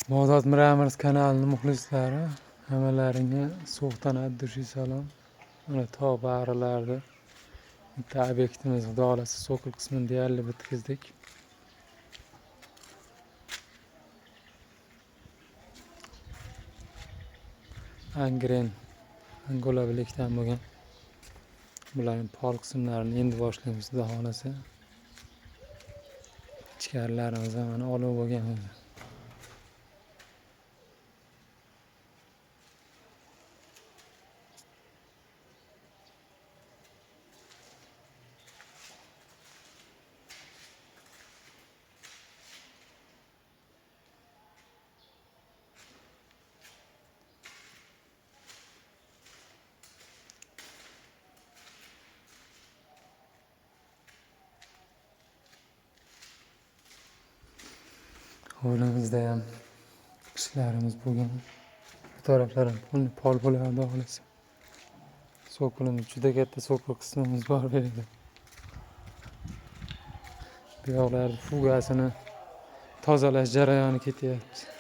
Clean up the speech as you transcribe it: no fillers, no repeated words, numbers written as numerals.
Bag'dod Mramors kanalini muxlislari, hammalaringga so'xdan от души salom. Mana tog' bag'rilarida bitta obyektimiz, xudo xohlasa, sokol qismini deyarli bitkazdik. Angren Angola bilikdan bo'lgan. Bularning pol qismlarini endi boshlaymiz, xudo xohlasa. Ichkarilarimiz ham mana olov bo'lgan o'zi. Hovlimizda ham ishlarimiz bo'lgan. Bu taraflar ham pol bo'ladi, xudo xohlasa. So'kulimiz juda katta, sokol qismimiz bor bu yerda. Bu yoqlarda fugasini tozalash jarayoni ketyapti.